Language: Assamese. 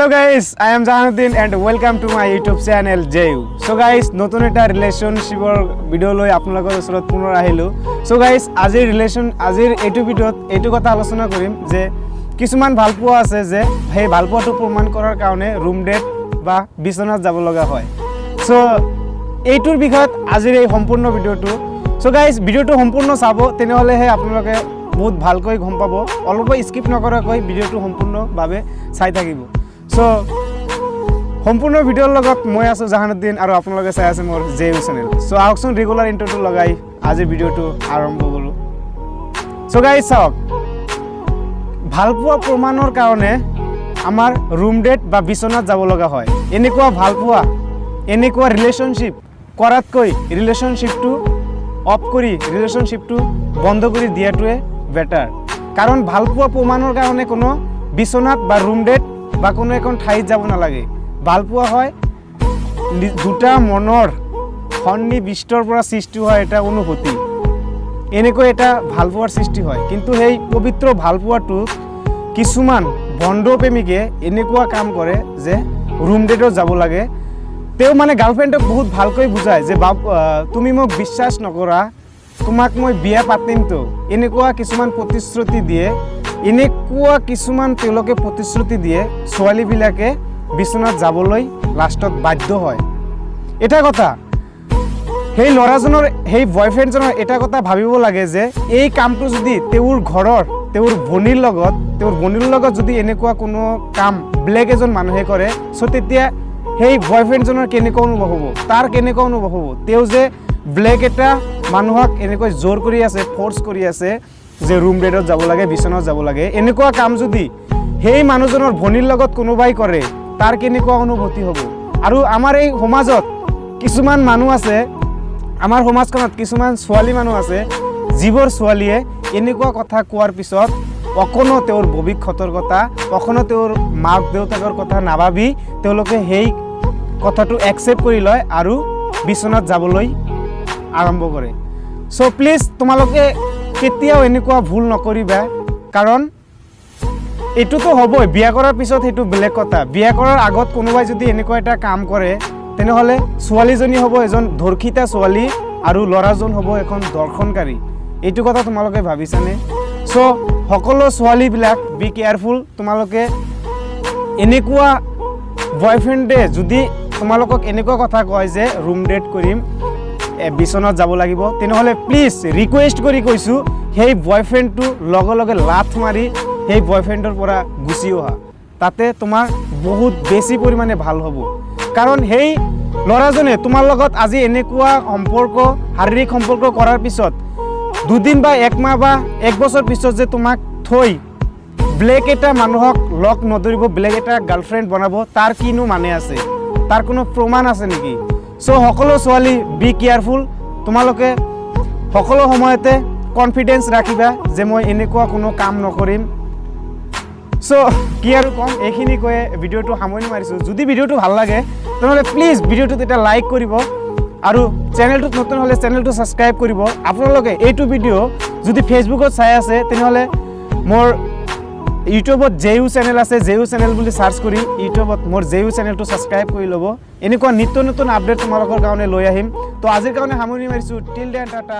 Hello guys, I am Jahanuddin and welcome to my YouTube channel JU. So guys, নতুন এটা ৰিলেশ্যনশ্বিপৰ ভিডিঅ' লৈ আপোনালোকৰ ওচৰত পুনৰ আহিলোঁ। চ' গাইজ, আজিৰ এইটো ভিডিঅ'ত এইটো কথা আলোচনা কৰিম যে কিছুমান ভালপোৱা আছে যে সেই ভালপোৱাটো প্ৰমাণ কৰাৰ কাৰণে ৰুম ডেট বা বিচনাত যাব লগা হয়। চ' এইটোৰ বিষয়ত আজিৰ এই সম্পূৰ্ণ ভিডিঅ'টো। চ' গাইজ, ভিডিঅ'টো সম্পূৰ্ণ চাব, তেনেহ'লেহে আপোনালোকে বহুত ভালকৈ গম পাব। অলপো স্কিপ নকৰাকৈ ভিডিঅ'টো সম্পূৰ্ণভাৱে চাই থাকিব। চ' সম্পূৰ্ণ ভিডিঅ'ৰ লগত মই আছোঁ জাহানুদ্দিন আৰু আপোনালোকে চাই আছে মোৰ জে ইউ চেনেল। চ' আহকচোন, ৰেগুলাৰ ইণ্ট্ৰটো লগাই আজিৰ ভিডিঅ'টো আৰম্ভ কৰোঁ। চ' গাইজ, চাওক, ভালপোৱা প্ৰমাণৰ কাৰণে আমাৰ ৰুম ডেট বা বিচনাত যাব লগা হয়। এনেকুৱা ভালপোৱা, এনেকুৱা ৰিলেশ্যনশ্বিপ কৰাতকৈ ৰিলেশ্যনশ্বিপটো অফ কৰি, ৰিলেশ্যনশ্বিপটো বন্ধ কৰি দিয়াটোৱে বেটাৰ। কাৰণ ভালপোৱা প্ৰমাণৰ কাৰণে কোনো বিচনাত বা ৰুম ডেট বা কোনো এখন ঠাইত যাব নালাগে। ভালপোৱা হয় দুটা মনৰ সন্নিৱিষ্টৰ পৰা সৃষ্টি হোৱা এটা অনুভূতি। এনেকৈ এটা ভালপোৱাৰ সৃষ্টি হয়। কিন্তু সেই পবিত্ৰ ভালপোৱাটোত কিছুমান ভণ্ড প্ৰেমিকে এনেকুৱা কাম কৰে যে ৰুম ডেটত যাব লাগে। তেওঁ মানে গাৰ্লফ্ৰেণ্ডক বহুত ভালকৈ বুজায় যে বাপ, তুমি মোক বিশ্বাস নকৰা, তোমাক মই বিয়া পাতিমতো। এনেকুৱা কিছুমান প্ৰতিশ্ৰুতি দিয়ে। এনেকুৱা কিছুমান তেওঁলোকে প্ৰতিশ্ৰুতি দিয়ে, ছোৱালীবিলাকে বিচনাত যাবলৈ লাষ্টত বাধ্য হয়। এটা কথা, সেই ল'ৰাজনৰ, সেই বয়ফ্ৰেণ্ডজনৰ এটা কথা ভাবিব লাগে যে এই কামটো যদি তেওঁৰ ঘৰৰ, তেওঁৰ ভনীৰ লগত যদি এনেকুৱা কোনো কাম বেলেগ এজন মানুহে কৰে, চ' তেতিয়া সেই বয়ফ্ৰেণ্ডজনৰ কেনেকুৱা অনুভৱ হ'ব? তাৰ কেনেকুৱা অনুভৱ হ'ব? তেওঁ যে বেলেগ এটা মানুহক এনেকৈ জোৰ কৰি আছে, ফ'ৰ্চ কৰি আছে যে ৰুম ডেটত যাব লাগে, বিচনাত যাব লাগে, এনেকুৱা কাম যদি সেই মানুহজনৰ ভনীৰ লগত কোনোবাই কৰে, তাৰ কেনেকুৱা অনুভূতি হ'ব? আৰু আমাৰ এই সমাজত কিছুমান মানুহ আছে, আমাৰ সমাজখনত কিছুমান ছোৱালী মানুহ আছে, যিবোৰ ছোৱালীয়ে এনেকুৱা কথা কোৱাৰ পিছত অকণো তেওঁৰ ভৱিষ্যতৰ কথা, অকণো তেওঁৰ মাক দেউতাকৰ কথা নাভাবি তেওঁলোকে সেই কথাটো একচেপ্ট কৰি লয় আৰু বিচনাত যাবলৈ আৰম্ভ কৰে। চ' প্লিজ, তোমালোকে কেতিয়াও এনেকুৱা ভুল নকৰিবা। কাৰণ এইটোতো হ'বই বিয়া কৰাৰ পিছত, সেইটো বেলেগ কথা। বিয়া কৰাৰ আগত কোনোবাই যদি এনেকুৱা এটা কাম কৰে, তেনেহ'লে ছোৱালীজনী হ'ব এজন ধৰ্ষিতা ছোৱালী আৰু ল'ৰাজন হ'ব এখন ধৰ্ষণকাৰী। এইটো কথা তোমালোকে ভাবিছানে? চ' সকলো ছোৱালীবিলাক বি কেয়াৰফুল। তোমালোকে এনেকুৱা বয়ফ্ৰেণ্ডে যদি তোমালোকক এনেকুৱা কথা কয় যে ৰুম ডেট কৰিম, বিচনাত যাব লাগিব, তেনেহ'লে প্লিজ, ৰিকুৱেষ্ট কৰি কৈছোঁ, সেই বয়ফ্ৰেণ্ডটো লগে লগে লাথ মাৰি সেই বয়ফ্ৰেণ্ডৰ পৰা গুচি অহা। তাতে তোমাৰ বহুত বেছি পৰিমাণে ভাল হ'ব। কাৰণ সেই ল'ৰাজনে তোমাৰ লগত আজি এনেকুৱা সম্পৰ্ক, শাৰীৰিক সম্পৰ্ক কৰাৰ পিছত দুদিন বা একমাহ বা এক বছৰ পিছত যে তোমাক থৈ বেলেগ এটা মানুহক লগ নধৰিব, বেলেগ এটা গাৰ্লফ্ৰেণ্ড বনাব, তাৰ কিনো মানে আছে? তাৰ কোনো প্ৰমাণ আছে নেকি? চ' সকলো ছোৱালী বি কেয়াৰফুল। তোমালোকে সকলো সময়তে কনফিডেঞ্চ ৰাখিবা যে মই এনেকুৱা কোনো কাম নকৰিম। চ' কি আৰু ক'ম, এইখিনি কৈয়ে ভিডিঅ'টো সামৰণি মাৰিছোঁ। যদি ভিডিঅ'টো ভাল লাগে, তেনেহ'লে প্লিজ ভিডিঅ'টোত এটা লাইক কৰিব আৰু চেনেলটোত নতুন হ'লে চেনেলটো ছাবস্ক্ৰাইব কৰিব। আপোনালোকে এইটো ভিডিঅ' যদি ফেচবুকত চাই আছে, তেনেহ'লে মোৰ ইউটিউবত জে ইউ চেনেল আছে। জে ইউ চেনেল বুলি চাৰ্চ কৰি ইউটিউবত মোৰ জে ইউ চেনেলটো ছাবস্ক্ৰাইব কৰি ল'ব। এনেকুৱা নিত্য নতুন আপডেট তোমালোকৰ কাৰণে লৈ আহিম। তো আজিৰ কাৰণে সামৰণি মাৰিছোঁ। Till then, tata.